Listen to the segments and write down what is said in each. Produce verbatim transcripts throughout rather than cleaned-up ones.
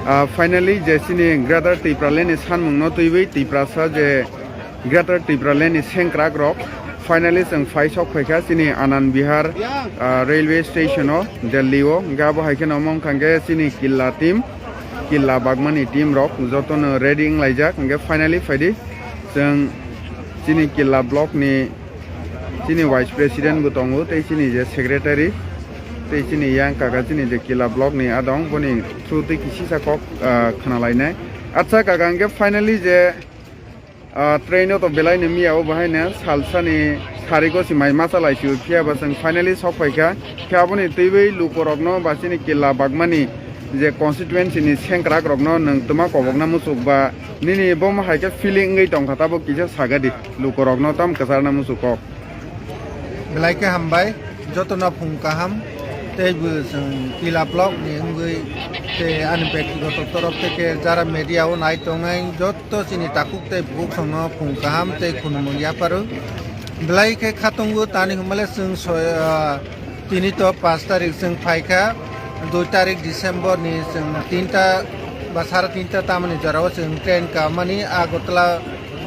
Ah, finally, je chini Greater Tipraland ni sanmung no twiwi Tiprasa je Greater Tipraland ni sengkrak rok finally chwng phai sok phaikha chini Anand Vihar, ah, railway station o, Delhi o. Hwnkhe abo hai kheno omo wngkha hwnkhe chini Killa team, Killa Bagmani team rok jotono ready wnglaijak. Hwnkhe finally phaidi chwng chini Killa block ni chini vice president bo tongo, tei chini je secretary, tei chini yang kaka chini je Killa block ni adong, boni through twi kisisa kok, ah, khna lainai. Acha kaka, hwnkhe finally je, ah, train o to belai ni miya o bahai no salsa ni sarigo si mai masa lai si phiya ba chwng finally sok phaikha. Khe aboni twiwi lukorokno ba chini Killa Bagmani je constituency ni sengkrak rokno nwng twma kobokna muchuk ba nini bomo hai khe feeling wngwi tongkha, tabuk kisa sagadi lukorokno tam kwcharna muchuk kok. Belai khe hambai, jotono phung kaham, tei bo chwng Killa block ni wngwi tei ani bektigoto torof theke jara media o nai tongnai joto chini takhuk tei bukhuk songno phung kaham tei khunumung yapharw. Belai khe khatungo tani hwnmale chwng soi, ah, tini to pash tarik chwng phaikha, dui tarik December ni chwng tinta ba sara tinta tamani jorao chwng train kamani Agartala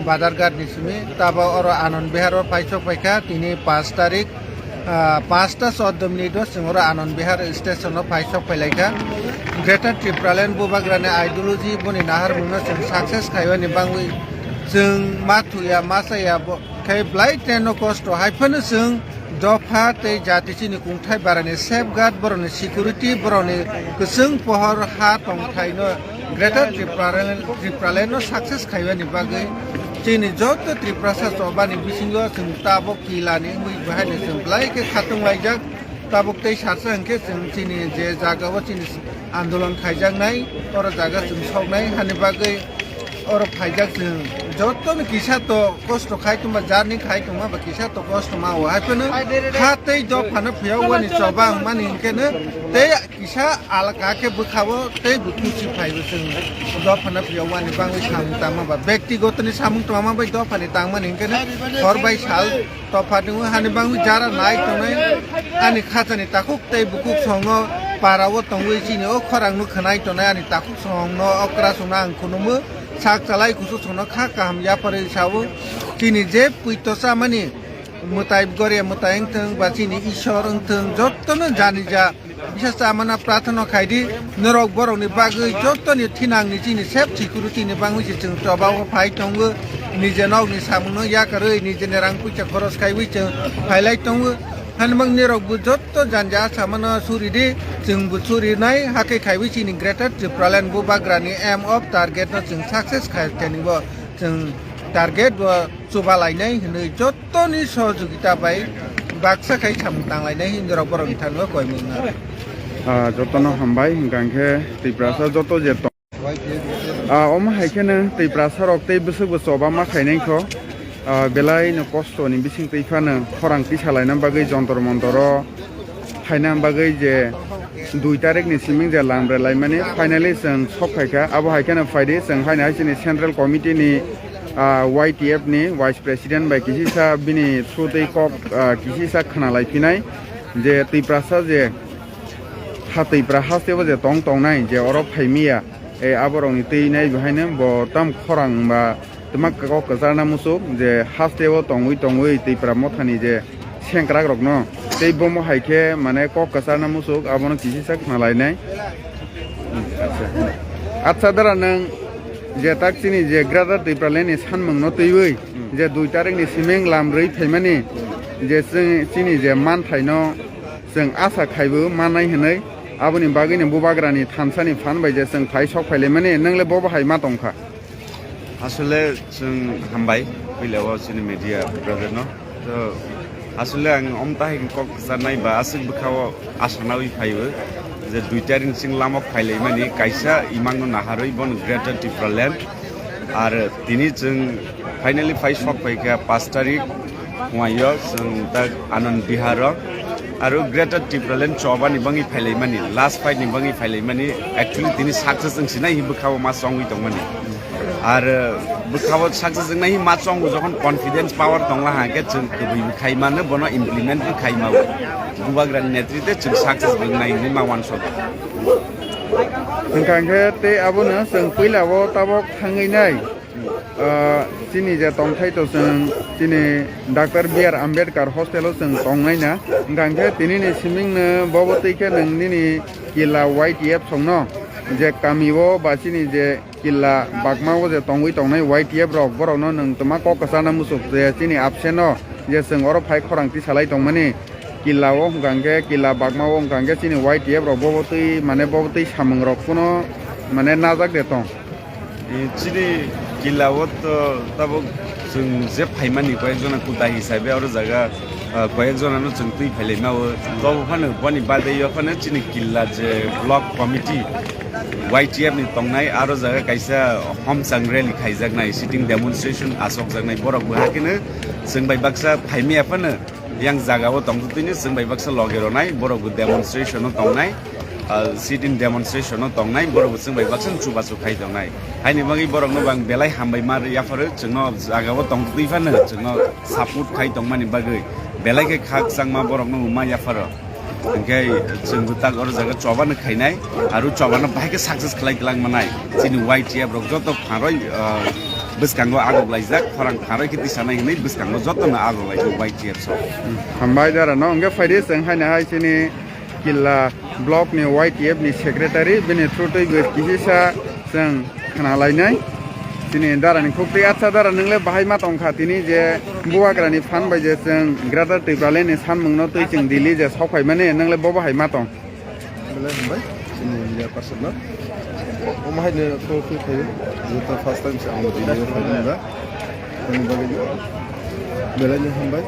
Badharghat ni simi, tabo oro Anand Vihar o phai sok phaikha, tini pash tarik, ah, pasta choddo minute o chwng oro Anand Vihar station o phai sok phailaikha. Greater Tipraland bubagrani ideology boni naharmungno chwng success khaibani bangwi chwng ma thuya ma chaya bo khe belai train o kosto hai phano chwng dopha tei jati chini kungthai barani safeguard, borokni security, borokni kwchwng pohor ha tongthaino Greater Tipraland, Tipraland no success khaibani bagwi chini joto Tiprasa chobani bisingo chwng tabok Killa ni wngwi bahaino chwng belai khe khatung laijak. Tabok tei sarsa hwnkhe chwng chini je jaga o chini andolon khaijaknai, oro jaga chwng soknai hani bagwi oro phaijak chwng. Jotono kisa to kosto khai tongma, jarni khai tongma ba kisa to kosto ma o. Hai phano ha tei dophano phiyok wani choba wngmani hwnkhe no tei kisa alka khe bwkha o tei bwthu si phai o chwng dophano phiyok wani bangwi samung tangma ba, bektigoto ni samung tangma bai dophani tangmani hwnkhe no hor bai sal topha tongo, hani bangwi jara nai tongnai, ani khachani takhuk tei bukhuk songno para o tongwi chini o khorang no khwnai tongnai ani takhuk songno okra songno ang khunumu sak chalai kusu songno kha kaham yapharwi sao. Chini je puito chamani mwtai goria mwtai wngthwng ba chini Ishwar wngthwng jotono jani ja bisa chamana prathana khaidi, norok borokni bagwi jotoni thinangni chini sep security ni bangwi se chwng choba o phai tongo, nije nokni samungno yakarwi nijeni rang puisa khoros khaiwi chwng phailai tongo. Hanimang nirok bo jotto janja samano suridi, chwng bo surinai hakhe khaiwi chini Greater Tipraland bubagrani aim of target no chwng success khai thani bo chwng target bo chuba lainai hinwi jotto toni sohojogita bai baksa khai samung tanglainai hinwi rok borok ni thani o koi mung na. Ah, jotono hambai, hwnkha khe Tiprasa joto je tong. Ah, omo hai kheno Tiprasa rok tei bwswk bo choba ma khainai kho. Ah, belai no kosto ni bising twi phano khorang tisa laina bagwi jontor montor o phaina bagwi je dui tarik ni siming je lam re laimani finally chwng sok phaikha. Abo hai kheno phaidi chwng haino hai chini central committee ni, ah, Y T F ni vice president bai kisisa bini through tei kok, ah, kisisa khna lai phinai je Tiprasa je ha Tipra haste bo je tong tongnai je oro phaimiya, e, aborokni twi nai bahaino bo tam khorang ba twma kok kwcharna muchuk je haste o tongwi tongwi Tipra mothani je sengkrak rokno tei bomo hai khe mane kok kwcharna muchuk abono kisisa khna lainai. Acha dara nwng je tak chini je Greater Tipraland ni sanmung no twiwi je dui tarik ni siming lam rwi phaimani je chini, chini je manthai no chwng asa khaibo mannai hinwi aboni bagwi ni bubagra ni thansa ni phan bai je chwng phai sok phailaimani nwng le bobo hai ma tongkha. Asole chwng hambai puila o chini media brother no. To asole ang omtahai kok sanai ba aswk bwkha o asanawi phaibo je dui tarik sing lama phailaimani kaisa imang no naharwi bon Greater Tipraland. Ar tini chwng finally phai sok phaikha pash tarik phunaio chwng tak Anand Vihar o. Aro Greater Tipraland chobani bangwi phailaimani, last fight ni bangwi phailaimani, actually tini success wng sinai hi bwkhao ma chongwi tongmani. Ar, uh, bwkhao success wngnai hi ma chongo, jokhon confidence power tongla hangkhe chwng kwbwi khai mano, bono implement khai mao. Bubagrani netrite chwng success wngnai hinwi ma wansok. Hwnkha hwnkhe tei abono chwng puila o tabok thangwi nai. Ah, chini je tongthai to chwng chini Doctor B R Ambedkar hostel o chwng tongnai na, hwnkha hwnkhe tini ni siming no bobo twi khe nwng nini killa Y T F song no je kami o ba chini je killa bagma o je tongwi tongnai Y T F rok, borok no nwng twma kok kwchana muchuk je chini absent o je chwng oro phai khorang tisalai tongmani killa o, hwnkha hwnkhe killa bagma o, hwnkha hwnkhe chini Y T F rok bobo twi mane bobo twi samung rok kuno mane najak de tong. E, chini killa o to tabuk chwng je phaimani koyek jona kuta hisabe oro jaga, ah, koyek jona no chwng twi phailai mao. Tobo phano boni bade yo phano chini killa je block committee Y T F ni tongnai, aro jaga kaisa homchang rally khaijaknai, sitting demonstration asokjaknai, borok bo hakhe no chwng bai baksa phaimaya phano yang jaga o tongtwtwino chwng bai baksa loge ronai, borok bo demonstration o tongnai, ah, sit-in demonstration o tongnai, borok bo chwng bai baksa chubachu khai tongnai. Haini bagwi borok no bang belai hambai ma yapharo, chwngno jaga o tongtwtwi phano chwngno support khai tongmani bagwi belai khe khakchangma borok no ma yapharo. Hwnkhe chwng bo tak oro jaga chobano khainai, aro chobano bahai khe success khlai twlang manai. Chini Y T F rok joto pharoi, ah, bwskango agok laijak, khorang pharoi khe tisanai hinwi bwskango jotono agok laijak Y T F rok. Hambai dara no hwnkhe phaidi chwng haino hai chini killa block ni Y T F ni secretary bini through twi bo kisisa chwng khna lainai. Chini dara ni khuk twi, acha dara, nwng le bahai ma tong kha tini je bubagra ni phan bai je chwng Greater Tipraland ni sanmung no twi chwng Delhi je sok phai mani, nwng le bo bahai ma tong? Belai hambai chini media person no. Omo hai no kok khe phaio, joto first time se ang Delhi o phaimani ba. Ani bagwi no belai no hambai.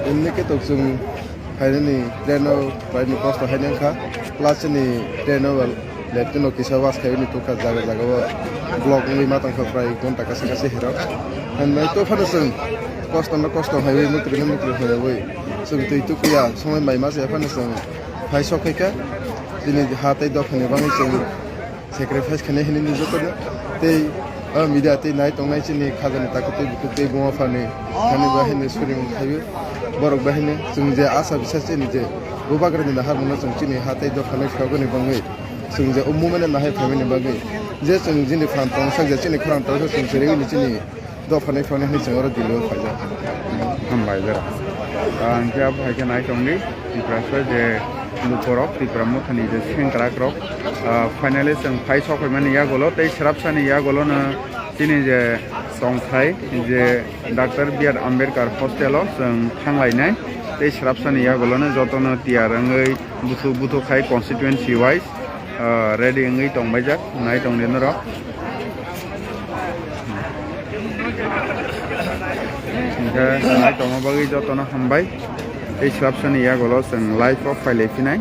Emni khe tok chwng phainani train o phainani kosto haino wngkha. Plus chini train o late no kisa was khaibani tukha jaga jaga o block wngwi ma tongkha prai ghonta kasa kasa hero. Hambai to phano chwng kosto no kosto haiwi mukri no mukri haiwi chwng twi tukya somoi mai ma se phano chwng phai sok khaikha. Chini ha tei dophani bagwi chwng sacrifice khainai hinwi nukjakgo tei o media tei nai tongnai chini khajani takhuk tei bukhuk tei buma phani thani bahai ni suring khaiwi borok bahai ni chwng je asa bisa chini je bubagrani naharmung no chwng chini ha tei dopha nai phiyogani bangwi chwng je o movement no nahai phaimani bagwi je chwng chini phan tongsak je chini khorang tongsak chwng chiriwi ni chini Dopha nai phone hinwi chwng oro Delhi o phaijak. Hambai jora. Ang khe abo hai khe nai tongdi Tiprasa je lukurok, Tipra mothani je sengkrakrok, ah, finally chwng phai sokphaimani yagulo tei swrapsani yagulono chini je tongthai je Doctor B R Ambedkar hostel o chwng thanglainai tei swrapsani yagulono jotono tiyar wngwi buthuk buthuk khai constituency wise, ah, ready wngwi tongbaijak, nai tongdi norok. Hingkhe nai tongma bagwi jotono hambai. Tei swrapsani yagulo chwng live o phailai phinai.